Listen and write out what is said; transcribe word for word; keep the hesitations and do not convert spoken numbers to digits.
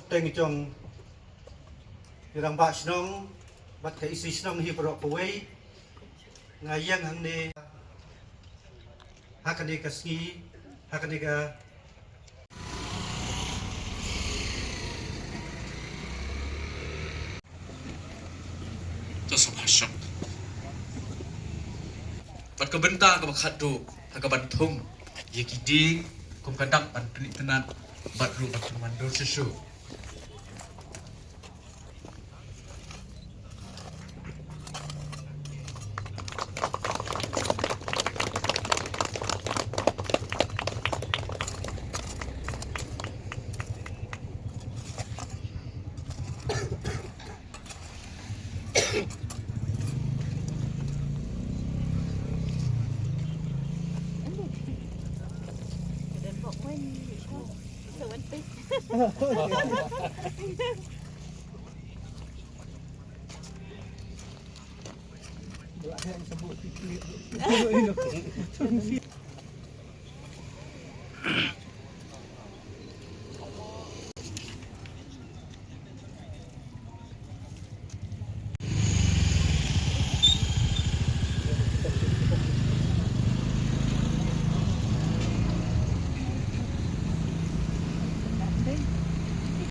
Teng jong i rangbah shnong bad ka isi shnong hi baroh kawei. Nga ïeng hangne ha kane ka sngi, ha kane ka To sngewbha shok. Bad ka bynta kaba khatduh ha kaban thung ïa ki dieng kum ka dak ban pynitynnat bad ruh ban pynwandur shuh shuh.